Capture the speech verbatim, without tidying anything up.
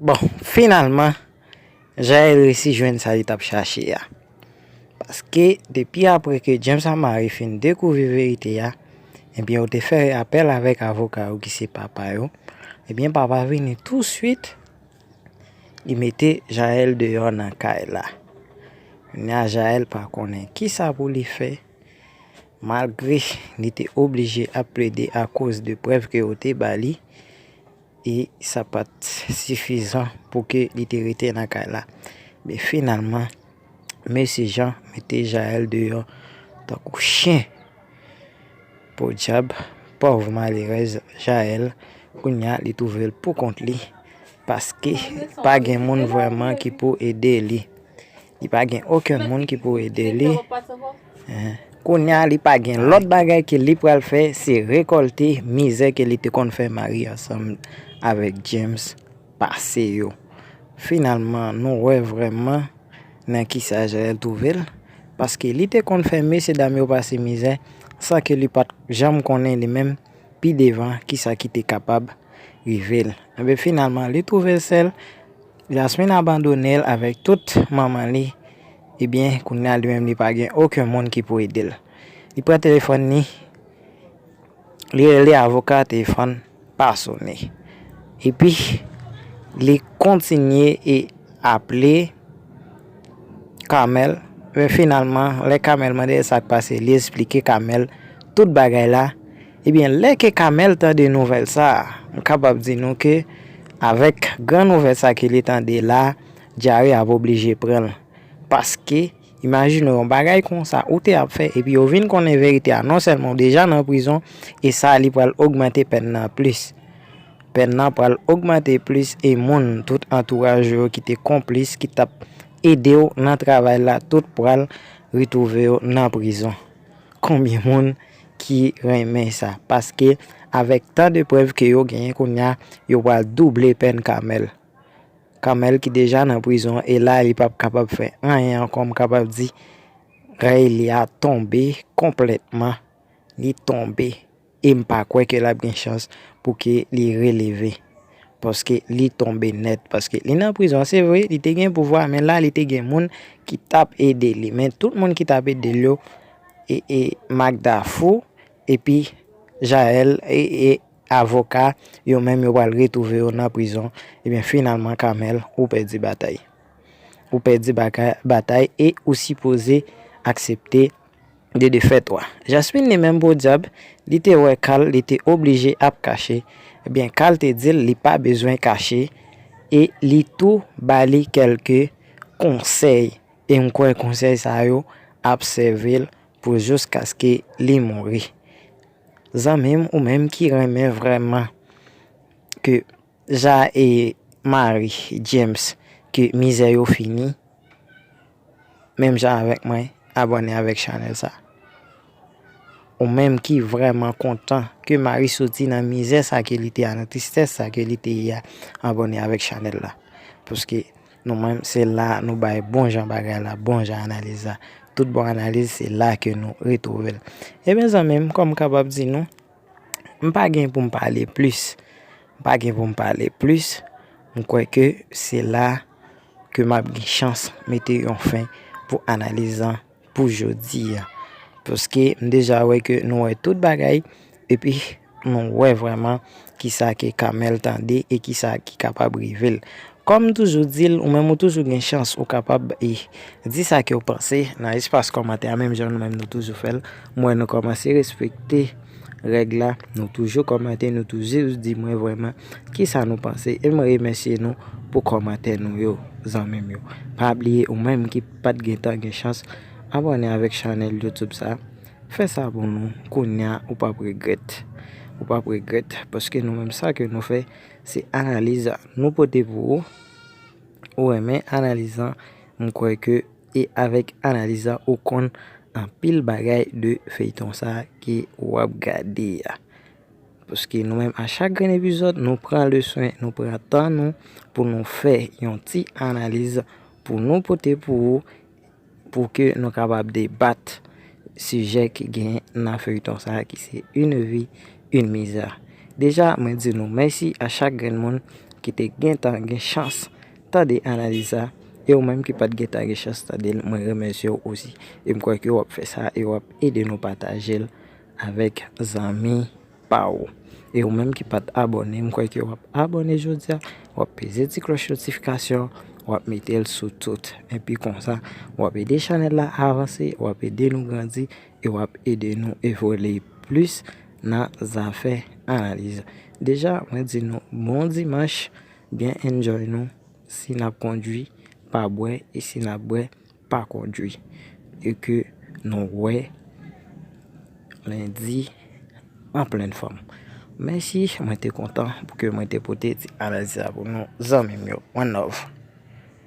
Bon, finalman, Jael resi jwenn sa li t ap chache a. Paske depi apre ke James ak Marie fin dekouvri verite a, ebyen, yo te fè apèl avèk avoka yo ki se papa yo. Ebyen, papa vini touswit, li mete Jael deyò nan kay la. Kounye a, Jael pa konnen kisa pou li fè, malgre li te oblije ap plede akoz de prèv ke yo te ba li, e sa pa t sifizan pou ke li te rete nan kay la. Men finalman, mesye Jan mete Jael deyò tankou chen. Podyab, pòv malerèz Jael, kounye a li twouve l pou kont li, paske pa gen moun vrèman ki pou ede li. Li pa gen okenn moun ki pou ede li. Kounye a, li pa gen lòt bagay ke li pral fè, se rekòlte mizè ke li te konn fè Marie ansanm avèk James pase yo. Finalman, nou wè vrèman nan kisa Jael twouve l, paske li te konn fè mesye dam yo pase mizè san ke li pa t janm konnen li menm pi devan kisa ki te kapab rive l. Enben, finalman, li twouve l sèl. Jasmine abandone l avèk tout manman li. Ebyen, kounye a, li menm, li pa gen okenn moun ki pou ede l. Li pran telefòn li, li rele avoka, telefòn pa sone. Epi, li kontinye e aple Kamèl. Men finalman, lè Kamèl mande l sa k pase, li esplike Kamèl tout bagay la. Ebyen, lè ke Kamèl tande nouvèl sa a, m kapab di nou ke avèk gran nouvèl sa ke li tande la, dyare ap oblije pran l. Paske, imajine w, yon bagay konsa ou te ap fè, epi yo vin konnen verite a, non sèlman w deja nan prizon, e sa a li pral ogmante pèn nan plis. Pèn nan pral ogmante plis, e moun, tout antouraj ou yo ki te konplis, ki t ap ede w nan travay la, tout pral retwouve yo nan prizon. Konbyen moun ki renmen sa? Paske avèk tan de prèv ke yo genyen kounye a, yo pral double pèn Kamèl. Kamèl ki deja nan prizon, e la, li p ap kapab fè anyen ankò, m kapab di, rèy li a tonbe konplètman. Li tonbe. E m pa kwè ke l ap gen chans pou ke li releve. Paske li tonbe nèt. Paske li nan prizon, se vre, li te gen pouvwa, men la, li te gen moun ki t ap ede li. Men tout moun ki t ap ede l yo, e, e Magda fou, epi Jael, e, e avoka, yo menm yo pral retwouve yo nan prizon. Ebyen, finalman, Kamèl, ou pèdi batay. Ou pèdi baka-, batay e ou sipoze aksepte de defèt ou a. Jasmine li menm podyab, li te wè Kal, li te oblije ap kache. Ebyen, Kal te di l li pa bezwen kache e li tou ba li kèlke konsèy. E m kwè konsèy sa yo ap sèvi l pou jiskaske li mouri. Zanmi m, ou menm ki renmen vrèman ke Jan e Marie, James, ke mizè yo fini, menm jan avèk mwen, abòne avèk chanèl sa. Ou menm ki vrèman kontan ke Marie soti nan mizè sa ke li te a, nan tristès sa ke li te ye a, abòne avèk chanèl la. Paske nou menm, se la nou bay bon jan bagay la, bon jan analiz la. Tout bon analiz, se la ke nou retwouve l. Ebyen, zanmi m, kòm m kapab di nou, m pa gen pou m pale plis. M pa gen pou m pale plis. M kwè ke se la ke m ap gen chans mete yon fen pou analiz lan pou jodi a. Paske m deja wè ke nou wè tout bagay, epi nou wè vrèman kisa ke Kamèl tande e kisa ki kapab rive l. Kòm m toujou di l, ou menm ou toujou gen chans, ou kapab, e, di sa ke w panse nan espas kòmantè a, menm jan nou menm nou toujou fè l. M wè nou kòmanse respekte règ la, nou toujou kòmante, nou toujou di mwen vrèman kisa nou panse. E m remèsye nou pou kòmantè nou yo, zanmi m yo. Pa bliye, ou menm ki pa t gentan gen chans abòne avèk chanèl YouTube sa, fè sa pou nou. Kounye a, ou p ap regrèt. Ou p ap regrèt, paske nou menm, sa ke nou fè, se analiz nou pote pou ou. Ou renmen analiz lan, m kwè ke, e avèk analiz lan, ou konn anpil bagay de feyton sa ke w ap gade a. Paske nou menm, a chak grenn epizòd, nou pran le swen, nou pran tan nou pou nou fè yon ti analiz pou nou pote pou ou, pou ke nou kapab debat sijè ki gen nan feyton sa a, ki se Une vie, une misère. Deja, mwen di nou mèsi a chak grenn moun ki te gentan gen chans tande analiz sa, e ou menm ki pa t gentan gen chans tande l, mwen remèsye w osi. E m kwè ke w ap fè sa e w ap ede nou pataje l avèk zanmi pa w. E ou menm ki pa t abòne, m kwè ke w ap abòne jodi a, w ap peze ti klòch notifikasyon, w ap mete l sou tout. Epi konsa, w ap ede chanèl la avanse, w ap ede nou grandi, e w ap ede nou evolye plis nan zafè analiz. Deja, mwen di nou bon dimanch, byen enjoy nou. Si n ap kondwi, pa bwè, e si n ap bwè, pa kondwi. E ke nou wè lendi an plen fòm. Mèsi, mwen te kontan pou ke mwen te pote ti analiz sa pou nou, zanmi m yo. One love.